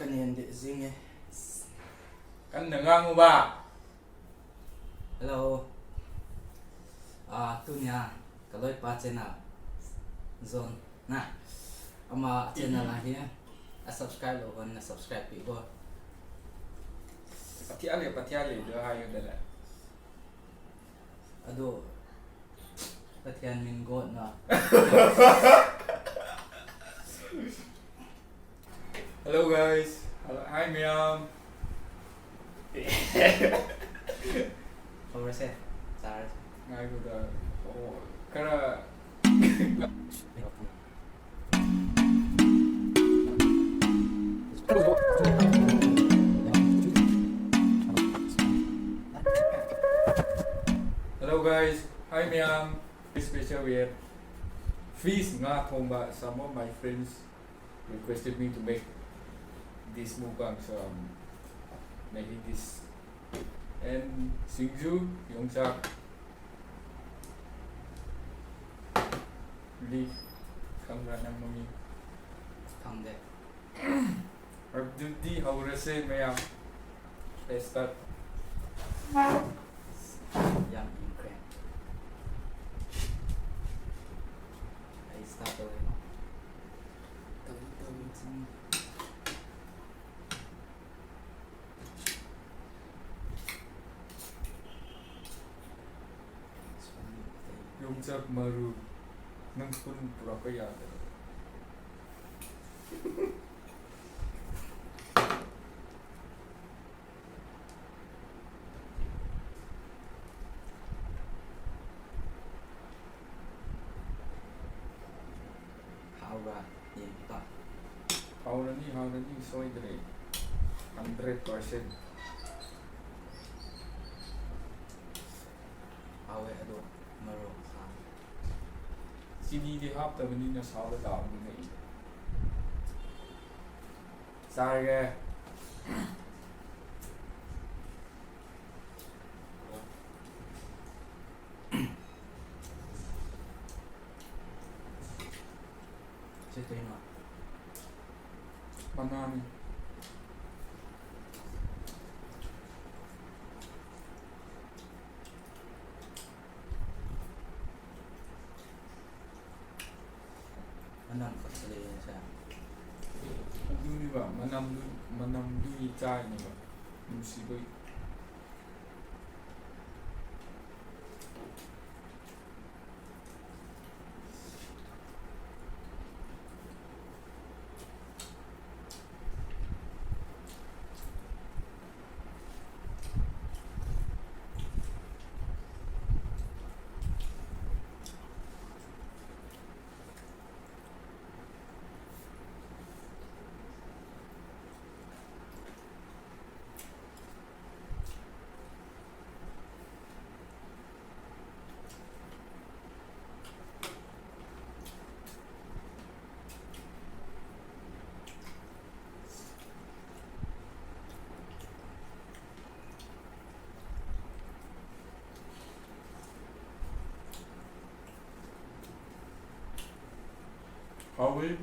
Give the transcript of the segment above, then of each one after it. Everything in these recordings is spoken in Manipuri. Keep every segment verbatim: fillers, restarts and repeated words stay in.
ꯀꯅꯦꯟꯗꯤ ꯏꯁꯤꯡꯉꯦ꯫ ꯀꯟꯅ ꯉꯥꯡꯉꯨꯕ꯫ Hello. ꯑꯥ, ꯇꯨꯅꯤꯌꯥ, ꯀꯂꯣꯏ ꯄꯥ channel zone ꯅ ꯑꯃ channel ꯑꯍꯤ ꯑ subscribe ꯂꯧꯕꯅ subscribe ꯄꯤꯕꯣ꯫ ꯄꯊꯤꯌꯥꯂꯦ, ꯄꯊꯤꯌꯥꯂꯦ, ꯑꯗꯨ ꯍꯥꯏꯌꯨꯗꯅ꯫ ꯑꯗꯣ, ꯄꯊꯤꯌꯥꯟ ꯃꯤꯡ ꯒꯣꯠꯅ꯫ Hello guys. Hello, hi ꯃꯌꯥꯝ꯫ ꯍꯧꯔꯁꯦ, ꯆꯥꯔꯁꯦ꯫ ꯉꯥꯏꯈꯣꯗ, ꯑꯣ, ꯈꯔ꯫ Hello guys, hi ꯃꯌꯥꯝ꯫ Special we have fish, ꯉꯥ ꯊꯣꯡꯕ. Some of my friends requested me to make this mukbang, so I'm making this. And ꯁꯤꯡꯖꯨ, ꯌꯣꯡꯆꯥꯛ leaf, ꯈꯪꯕ꯭ꯔꯥ ꯅꯪ ꯃꯃꯤꯡ? ꯈꯪꯗꯦ꯫ ꯑꯗꯨꯗꯤ ꯍꯧꯔꯁꯦ ꯃꯌꯥꯝ꯫ Let's start. ꯌꯥꯝ ꯏꯪꯈ꯭ꯔꯦ꯫ ꯑꯩ start ꯇꯧꯔꯦꯀꯣ꯫ ꯇꯧꯏ, ꯇꯧꯏ꯫ ꯌꯣꯡꯆꯥꯛ ꯃꯔꯨ ꯅꯪ ꯄꯨꯟ ꯄꯨꯔꯛꯄ ꯌꯥꯗ꯭ꯔꯣ? ꯍꯥꯎꯕ꯭ꯔꯥ? ꯌꯦꯡꯒꯦꯀꯣ꯫ ꯍꯥꯎꯔꯅꯤ, ꯍꯥꯎꯔꯅꯤ, ꯁꯣꯏꯗ꯭ꯔꯦ꯫ Hundred percent꯫ ꯍꯥꯎꯋꯦ ꯑꯗꯣ ꯃꯔꯣꯛ ꯁꯥꯗꯦ꯫ ꯆꯤꯅꯤꯗꯤ ꯍꯥꯞꯇꯕꯅꯤꯅ ꯁꯥꯕ ꯇꯥꯕꯅꯤꯅꯦ꯫ ꯆꯥꯔꯒꯦ꯫ ꯁꯤ ꯀꯩꯅꯣ? ꯃꯅꯥꯅꯤ꯫ ꯃꯅꯝꯗꯨ, ꯃꯅꯝꯗꯨꯒꯤ ꯆꯥꯏꯅꯦꯕ, ꯅꯨꯡꯁꯤꯕꯒꯤ꯫ ꯍꯥꯎꯋꯤ꯫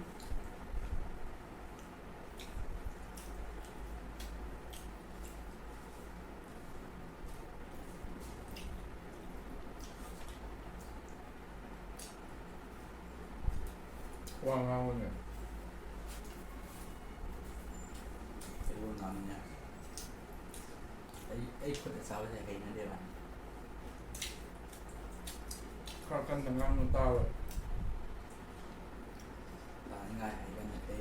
ꯋꯥ ꯉꯥꯡꯉꯨꯅꯦ꯫ ꯑꯩ ꯋꯥ ꯉꯥꯡꯉꯨꯅꯦ꯫ ꯑꯩ, ꯑꯩ ꯈꯨꯠꯅ ꯆꯥꯕꯁꯦ ꯍꯩꯅꯗꯦꯕ꯫ ꯈꯔ ꯀꯟꯅ ꯉꯥꯡꯅ ꯇꯥꯔꯣꯏ꯫ ꯇꯥꯅꯤꯡꯉꯥꯏ ꯍꯩꯕ ꯅꯠꯇꯦ꯫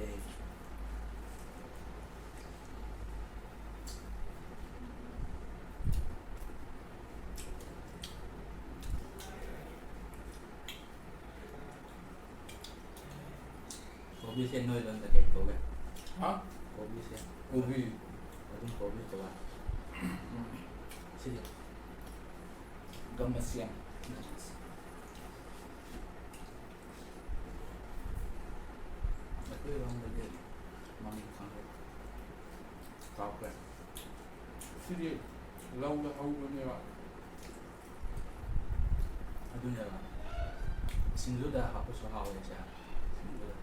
ꯀꯣꯕꯤꯁꯦ ꯅꯣꯏ ꯂꯣꯟꯗ ꯀꯩ ꯀꯧꯒꯦ? ꯍꯥ? ꯀꯣꯕꯤꯁꯦ꯫ ꯀꯣꯕꯤ꯫ ꯑꯗꯨꯝ ꯀꯣꯕꯤ ꯀꯧꯋꯦ꯫ ꯎꯝ꯫ ꯁꯤꯗꯤ? ꯒꯝꯃꯁꯤꯌꯥꯟ꯫ ꯑꯩꯈꯣꯏꯔꯣꯝꯗꯗꯤ ꯃꯃꯤꯡ ꯈꯪꯗꯦ꯫ ꯀꯥꯎꯈ꯭ꯔꯦ꯫ ꯁꯤꯗꯤ ꯂꯧꯗ ꯍꯧꯕꯅꯦꯕ꯫ ꯑꯗꯨꯅꯦꯕ꯫ ꯁꯤꯡꯖꯨꯗ ꯍꯥꯞꯄꯁꯨ ꯍꯥꯎꯋꯦ ꯁꯦ꯫ ꯁꯤꯡꯖꯨꯗ꯫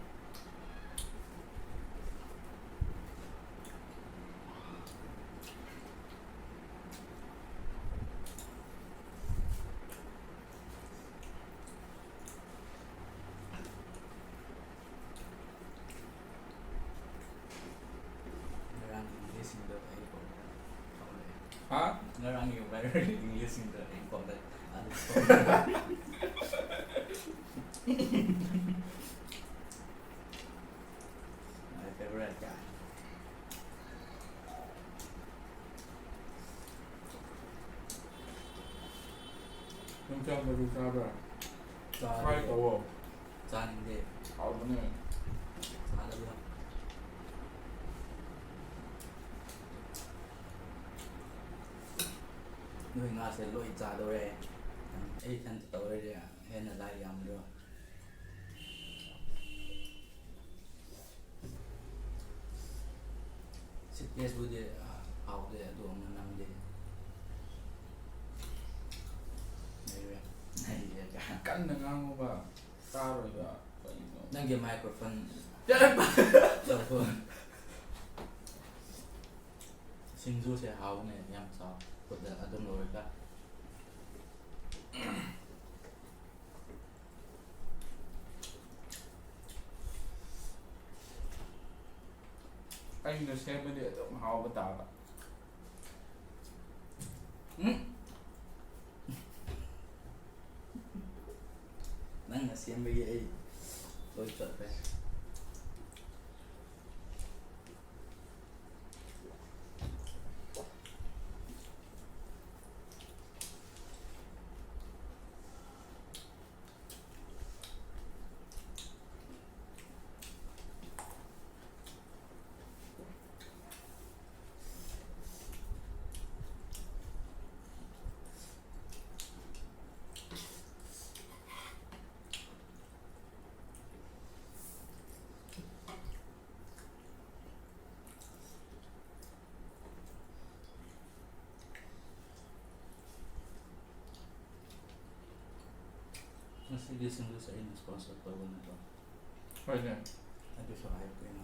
ꯍꯥ? ꯉꯔꯥꯡꯒꯤ ꯋꯥꯏꯔꯦꯜ ꯏꯪꯂꯤꯁꯁꯤꯡꯗꯣ ꯑꯩ ꯀꯣꯟꯗ ꯑꯗꯨꯝ My favorite guy. ꯌꯣꯡꯆꯥꯛ ꯃꯔꯨ ꯆꯥꯕ꯭ꯔꯥ? ꯆꯥꯗꯦ꯫ Fry ꯇꯧꯋꯣ꯫ ꯆꯥꯅꯤꯡꯗꯦ꯫ ꯍꯥꯎꯕꯅꯦ꯫ ꯆꯥꯗꯕ꯫ ꯅꯣꯏ ꯉꯥꯁꯦ ꯂꯣꯏ ꯆꯥꯗꯧꯔꯦ꯫ ꯑꯩ ꯏꯊꯟꯇ ꯇꯧꯔꯗꯤ ꯍꯦꯟꯅ ꯂꯥꯏ ꯌꯥꯝꯗ꯭ꯔꯣ? ꯁꯤꯠ ꯇꯦꯁꯄꯨꯗꯤ, ꯑ, ꯍꯥꯎꯗꯦ, ꯑꯗꯨ ꯃꯅꯝꯗꯤ ꯅꯩꯔꯦ꯫ ꯅꯩꯔꯦ ꯀꯥꯏ꯫ ꯀꯟꯅ ꯉꯥꯡꯉꯨꯕ, ꯇꯥꯔꯣꯏꯕ, ꯀꯩꯅꯣ? ꯅꯪꯒꯤ microphone ꯂꯧꯊꯣꯛ꯫ ꯁꯤꯡꯖꯨꯁꯦ ꯍꯥꯎꯕꯅꯦ, ꯌꯥꯝ ꯆꯥꯎ꯫ ꯈꯨꯠꯇ ꯑꯗꯨꯝ ꯂꯧꯔꯒ꯫ ꯑꯩꯅ ꯁꯦꯝꯕꯗꯤ ꯑꯗꯨꯝ ꯍꯥꯎꯕ ꯇꯥꯕ꯫ ꯎꯝ? ꯅꯪꯅ ꯁꯦꯝꯕꯒꯤ ꯑꯩ ꯂꯣꯏ ꯆꯠꯈ꯭ꯔꯦ꯫ ꯉꯁꯤꯒꯤ ꯁꯤꯡꯖꯨꯁꯦ ꯑꯩꯅ sponsor ꯇꯧꯕ ꯅꯠꯇ꯭ꯔꯣ? ꯍꯣꯏꯅꯦ꯫ ꯑꯗꯨꯁꯨ ꯍꯥꯏꯌꯨ ꯀꯩꯅꯣ꯫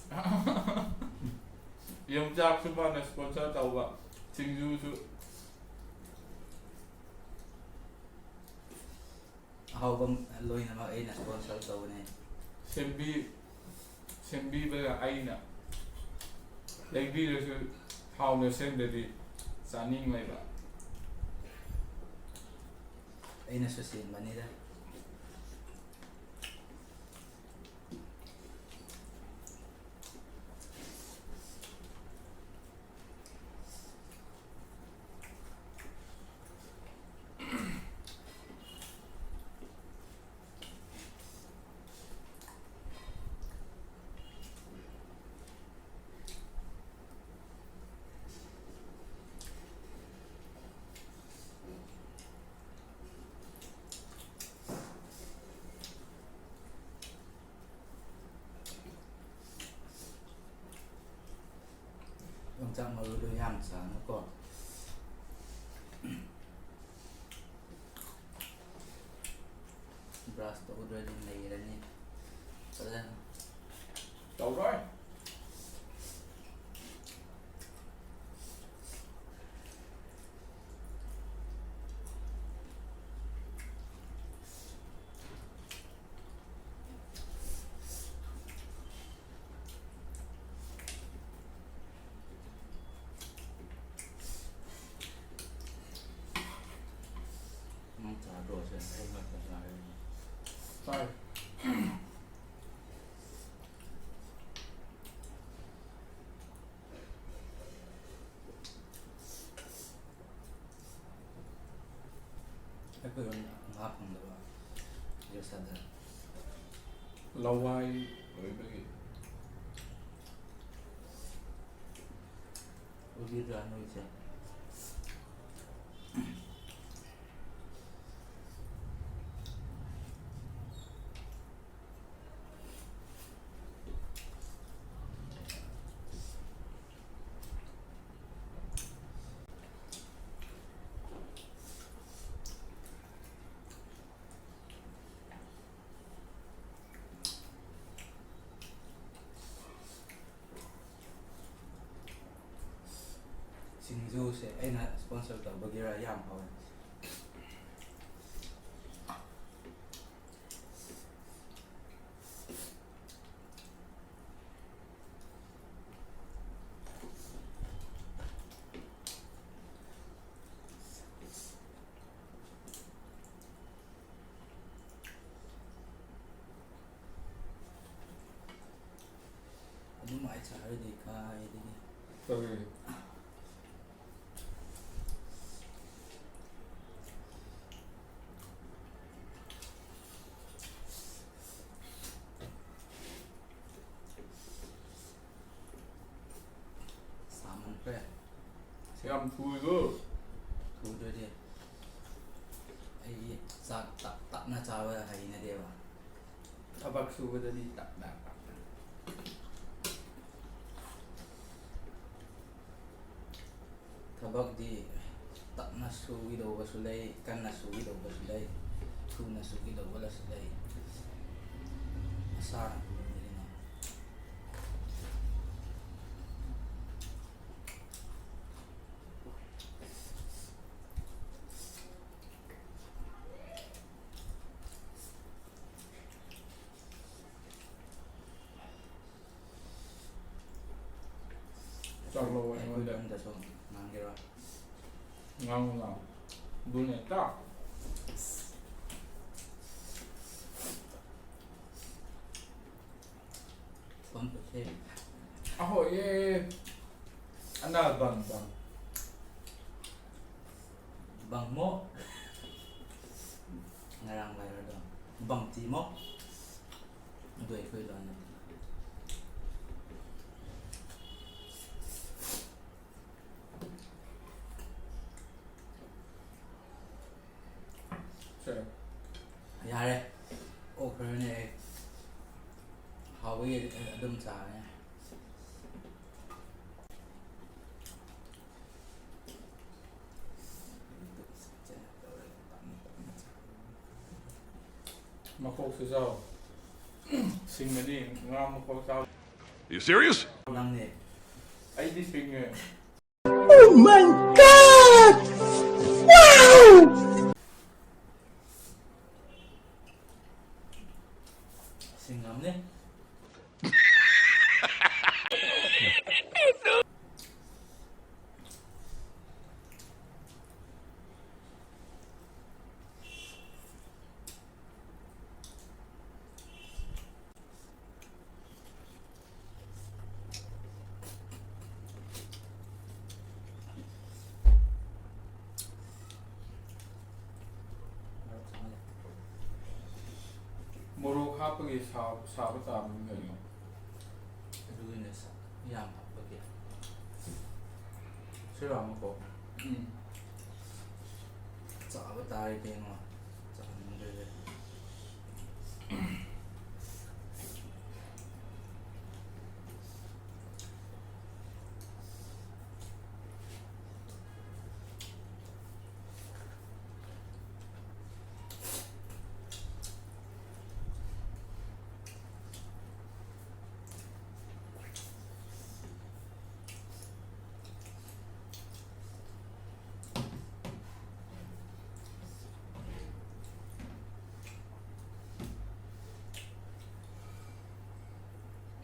ꯌꯣꯡꯆꯥꯛꯁꯨ ꯃꯥꯅ sponsor ꯇꯧꯕ, ꯁꯤꯡꯖꯨꯁꯨ꯫ ꯑꯍꯥꯎꯕ ꯂꯣꯏꯅꯃꯛ ꯑꯩꯅ sponsor ꯇꯧꯕꯅꯦ꯫ ꯁꯦꯝꯕꯤ-, ꯁꯦꯝꯕꯤꯕꯅ ꯑꯩꯅ꯫ ꯂꯩꯕꯤꯔꯁꯨ ꯍꯥꯎꯅ ꯁꯦꯝꯗ꯭ꯔꯗꯤ ꯆꯥꯅꯤꯡ ꯂꯩꯕ꯫ ꯑꯩꯅꯁꯨ ꯁꯦꯝꯕꯅꯤꯗ꯫ ꯌꯣꯡꯆꯥꯛ ꯃꯔꯨꯗꯣ ꯌꯥꯝ ꯆꯥꯅꯨꯀꯣ꯫ ꯕ꯭ꯔꯁ ꯇꯧꯗ꯭ꯔꯗꯤ ꯅꯩꯔꯅꯤ ꯐꯖꯅ꯫ ꯇꯧꯔꯣꯏ꯫ ꯅꯪ ꯆꯥꯗ꯭ꯔꯣ? ꯁꯦ, ꯑꯩ ꯉꯥꯛꯇ ꯆꯥꯔꯦ꯫ ꯆꯥꯏ꯫ ꯑꯩꯈꯣꯏꯔꯣꯝꯗ ꯉꯥ ꯐꯪꯗꯕ ꯌꯣꯠꯁꯥꯗ꯫ ꯂꯋꯥꯏ ꯑꯣꯏꯕꯒꯤ꯫ ꯎꯕꯤꯗ꯭ꯔꯥ ꯅꯣꯏꯁꯦ? ꯁꯤꯡꯖꯨꯁꯦ ꯑꯩꯅ sponsor ꯇꯧꯕꯒꯤꯔꯥ ꯌꯥꯝ ꯍꯥꯎꯋꯦ꯫ ꯆꯥꯔꯗꯤ ꯀꯥꯏꯗꯒꯤ꯫ ꯁꯥꯃꯟꯈ꯭ꯔꯦ꯫ ꯌꯥꯝ ꯊꯨꯏꯀꯣ꯫ ꯊꯨꯗ꯭ꯔꯗꯤ꯫ ꯑꯩꯗꯤ ꯆꯥꯛ ꯇꯞ ꯇꯞꯅ ꯆꯥꯕ ꯍꯩꯅꯗꯦꯕ꯫ ꯊꯕꯛ ꯁꯨꯕꯗꯗꯤ ꯇꯞꯅ ꯇꯞꯅ꯫ ꯊꯕꯛꯇꯤ ꯇꯞꯅ ꯁꯨꯒꯗꯧꯕꯁꯨ ꯂꯩ, ꯀꯟꯅ ꯁꯨꯒꯗꯧꯕꯁꯨ ꯂꯩ, ꯊꯨꯅ ꯁꯨꯒꯗꯧꯕꯁꯨ ꯂꯩ꯫ ꯃꯁꯥꯅ ꯄꯨꯕꯅꯤꯅ꯫ ꯆꯥꯛ ꯂꯧꯕ ꯑꯩꯉꯣꯟꯗ꯫ ꯑꯩꯈꯣꯏ ꯂꯣꯟꯗꯁꯨ ꯉꯥꯡꯒꯦꯔꯣ? ꯉꯥꯡꯉꯨꯅ꯫ ꯑꯗꯨꯅꯦ ꯇꯥ꯫ ꯐꯣꯟ ꯄꯨꯊꯦ꯫ ꯑꯍꯣꯏ, ꯑꯦ, ꯑꯦ꯫ ꯑꯅꯥ ꯕꯪ ꯕꯪ꯫ ꯕꯪꯃꯣ꯫ ꯉꯔꯥꯡ ꯂꯥꯏꯔꯗꯣ꯫ ꯕꯪꯇꯤꯃꯣ꯫ ꯑꯗꯨ ꯑꯩꯈꯣꯏ ꯂꯣꯟꯅꯤ꯫ ꯁꯦ꯫ ꯌꯥꯔꯦ꯫ ꯑꯣꯛꯈ꯭ꯔꯅꯤ ꯑꯩ꯫ ꯍꯥꯎꯕꯒꯤ ꯑꯗꯨꯝ ꯆꯥꯔꯦ꯫ ꯃꯀꯣꯛꯁꯨ ꯆꯥꯎ꯫ ꯁꯤꯡꯒꯅꯤ, ꯉꯥ ꯃꯀꯣꯛ ꯆꯥꯎ꯫ You serious? ꯅꯪꯅꯦ꯫ ꯑꯩꯗꯤ ꯁꯤꯡꯉꯦ꯫ Oh my God! Wow! ꯁꯤꯡꯉꯝꯅꯦ꯫ ꯑꯩꯈꯣꯏꯒꯤ ꯁꯥ-, ꯁꯥꯕ ꯇꯥꯕꯅꯤ ꯀꯩꯅꯣ꯫ ꯑꯗꯨꯒꯤꯅꯦ ꯁꯥ-, ꯌꯥꯝ ꯍꯥꯞꯄꯒꯤ꯫ ꯁꯤꯔꯣ ꯑꯃꯨꯛꯀꯣ? ꯎꯝ꯫ ꯆꯥꯕ ꯇꯥꯔꯦ ꯀꯩꯅꯣ꯫ ꯆꯥꯅꯤꯡꯗ꯭ꯔꯗꯤ꯫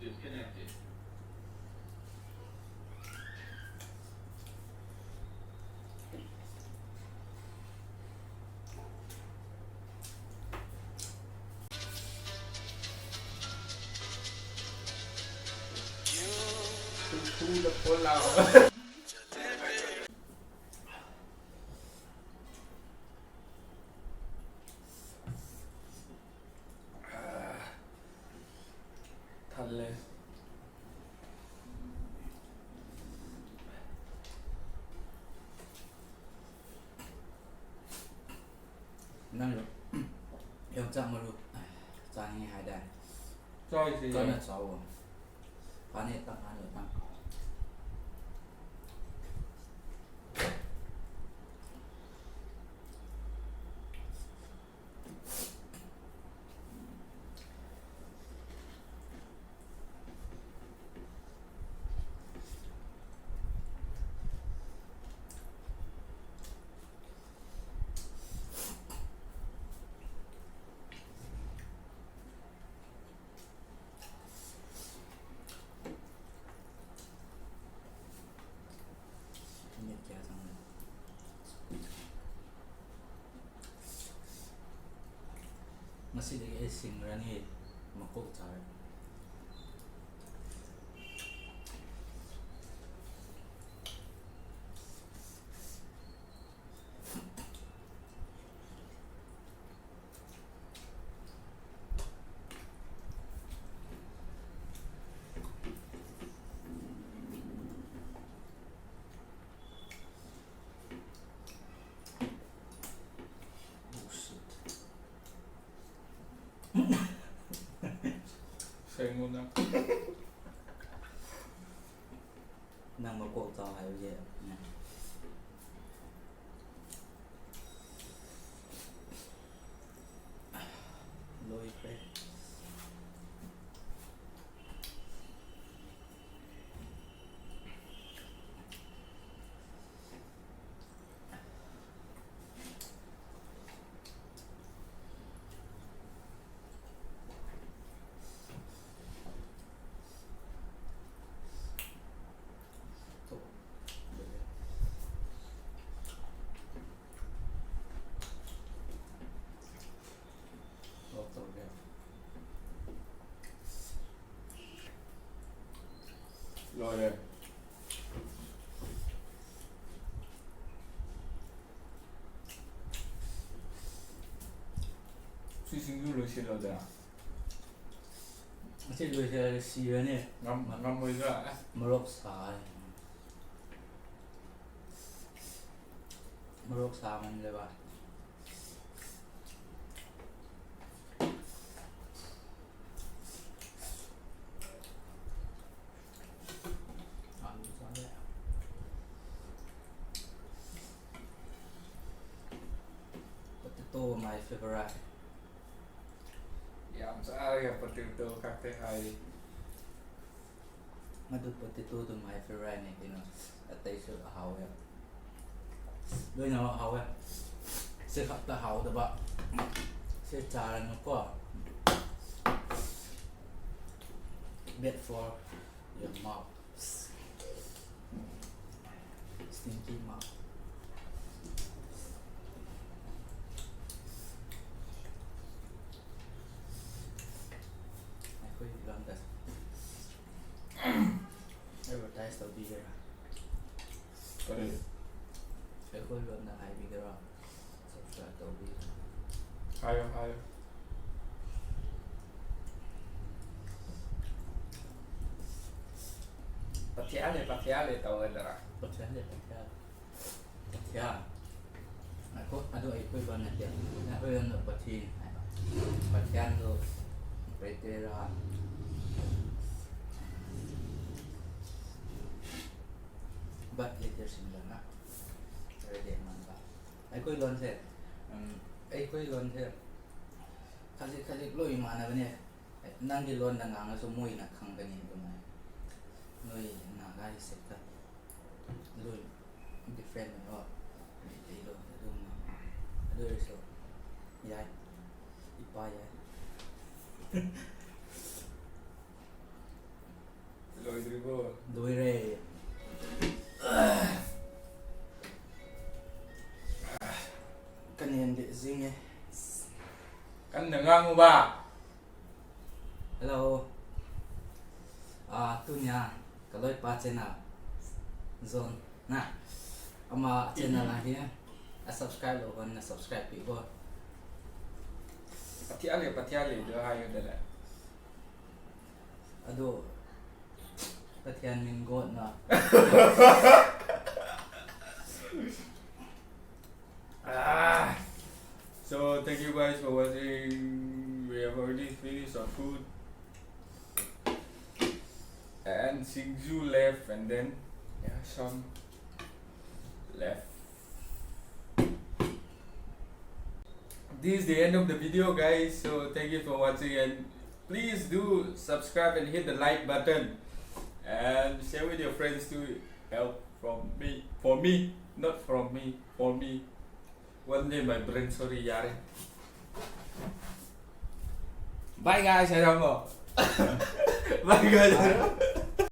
Disconnected. Who the fuck out? ꯊꯜꯂꯦ꯫ ꯅꯪ ꯌꯣꯡꯆꯥꯛ ꯃꯔꯨ ꯆꯥꯅꯤꯡꯉꯦ ꯍꯥꯏꯗꯥꯏ? ꯆꯥꯏꯁꯦ꯫ ꯀꯟꯅ ꯆꯥꯎꯋꯣ꯫ ꯐꯅꯦꯛꯇ ꯐꯅꯦꯛꯇ꯫ ꯃꯤꯅꯤꯠ ꯀꯌꯥ ꯆꯪꯉꯦ? ꯉꯁꯤꯗꯒꯤ ꯑꯩ ꯁꯤꯡꯔꯅꯤ, ꯃꯀꯣꯛ ꯆꯥꯔꯦ꯫ ꯅꯪ ꯃꯀꯣꯛ ꯆꯥꯎ ꯍꯥꯏꯕꯁꯦ ꯂꯣꯏꯈ꯭ꯔꯦ꯫ ꯂꯣꯏꯔꯦ꯫ ꯁꯤ ꯁꯤꯡꯖꯨ ꯂꯣꯏꯁꯤꯜꯂꯣꯗꯅ꯫ ꯑꯁꯤ ꯂꯣꯏꯁꯤꯜꯂꯗꯤ ꯁꯤꯔꯅꯤ꯫ ꯉꯝ-, ꯉꯝꯃꯣꯏꯗ꯭ꯔꯥ? ꯑꯁ, ꯃꯣꯔꯣꯛ ꯁꯥꯏ꯫ ꯃꯣꯔꯣꯛ ꯁꯥꯃꯟꯂꯦꯕ꯫ ꯑꯂꯨ ꯆꯥꯔꯦ꯫ Potato, my favorite꯫ ꯌꯥꯝ ꯆꯥꯔꯒ potato ꯈꯛꯇ ꯍꯥꯏ꯫ ꯃꯗꯨ potato ꯗꯨ my favorite ꯅꯦ ꯀꯩꯅꯣ꯫ ꯑꯇꯩꯁꯨ ꯍꯥꯎꯋꯦ꯫ ꯂꯣꯏꯅꯃꯛ ꯍꯥꯎꯋꯦ꯫ ꯁꯤ ꯈꯛꯇ ꯍꯥꯎꯗꯕ꯫ ꯁꯤ ꯆꯥꯔꯅꯨꯀꯣ꯫ Bad for your mouth꯫ Stinky mouth꯫ ꯑꯩꯈꯣꯏꯒꯤ ꯂꯝꯗ advertise ꯇꯧꯕꯤꯒꯦꯔꯥ? ꯀꯔꯤ? ꯑꯩꯈꯣꯏ ꯂꯣꯟꯗ ꯍꯥꯏꯕꯤꯒꯦꯔꯥ? Subscribe ꯇꯧꯕꯤꯒꯦꯔꯥ? ꯍꯥꯏꯌꯣ, ꯍꯥꯏꯌꯣ꯫ ꯄꯊꯤꯌꯥꯂꯦ, ꯄꯊꯤꯌꯥꯂꯦ ꯇꯧꯒꯗ꯭ꯔꯥ? ꯄꯊꯤꯌꯥꯂꯦ, ꯄꯊꯤꯌꯥꯂꯦ꯫ ꯄꯊꯤꯌꯥ꯫ ꯑꯩꯈꯣꯏ, ꯑꯗꯨ ꯑꯩꯈꯣꯏ ꯂꯣꯟ ꯅꯠꯇꯦ꯫ ꯑꯩꯈꯣꯏ ꯂꯣꯟꯗ ꯄꯊꯤ ꯍꯥꯏꯕ꯫ ꯄꯊꯤꯌꯥꯟꯗꯣ ꯃꯩꯇꯩꯔꯥ? ꯕꯠ ꯂꯤꯇꯔꯁꯤꯡꯗꯅ ꯈꯔꯗꯤ ꯃꯥꯟꯕ꯫ ꯑꯩꯈꯣꯏ ꯂꯣꯟꯁꯦ, ꯎꯝ, ꯑꯩꯈꯣꯏ ꯂꯣꯟꯁꯦ ꯈꯖꯤꯛ ꯈꯖꯤꯛ ꯂꯣꯏ ꯃꯥꯟꯅꯕꯅꯦ꯫ ꯅꯪꯒꯤ ꯂꯣꯟꯗ ꯉꯥꯡꯉꯁꯨ ꯃꯣꯏꯅ ꯈꯪꯒꯅꯤ ꯑꯗꯨꯃꯥꯏꯅ꯫ ꯅꯣꯏ ꯅꯥꯒꯥꯒꯤ ꯁꯦꯠꯇ ꯂꯣꯏ ꯗꯤꯐ꯭ꯔꯦꯟ ꯑꯣꯏꯅꯀꯣ꯫ ꯃꯩꯇꯩꯂꯣꯟꯗ ꯑꯗꯨꯝ ꯉꯥꯡꯉꯤ꯫ ꯑꯗꯨ ꯑꯣꯏꯔꯁꯨ ꯌꯥꯏ, ꯏꯄꯥ ꯌꯥꯏ꯫ ꯂꯣꯏꯗ꯭ꯔꯤꯕꯣ? ꯂꯣꯏꯔꯦ꯫ ꯀꯅꯦꯟꯗꯤ ꯆꯤꯡꯉꯦ꯫ ꯀꯟꯅ ꯉꯥꯡꯉꯨꯕ꯫ Hello. ꯑꯥ, ꯇꯨꯅꯤꯌꯥ, ꯀꯂꯣꯏ ꯄꯥ channel꯫ Zone꯫ ꯅ ꯑꯃ channel ꯑꯍꯤ ꯑ subscribe ꯂꯧꯕꯅ subscribe ꯄꯤꯕꯣ꯫ ꯄꯊꯤꯌꯥꯂꯦ, ꯄꯊꯤꯌꯥꯂꯦ ꯗꯣ ꯍꯥꯏꯌꯣꯗꯂꯦ꯫ ꯑꯗꯣ ꯄꯊꯤꯌꯥꯟ ꯃꯤꯡ ꯒꯣꯠꯅ꯫ Ah. So thank you guys for watching. We have already finished our food. And Singju left, and then yeah, some left. This is the end of the video, guys. So thank you for watching, and please do subscribe and hit the like button, and share with your friends to help from me, for me, not from me, for me. One day my brain, sorry, ꯌꯥꯔꯦ꯫ Bye guys, ꯍꯥꯏꯔꯝꯃꯣ꯫ Bye guys, ꯍꯥꯏꯔꯝꯃꯣ꯫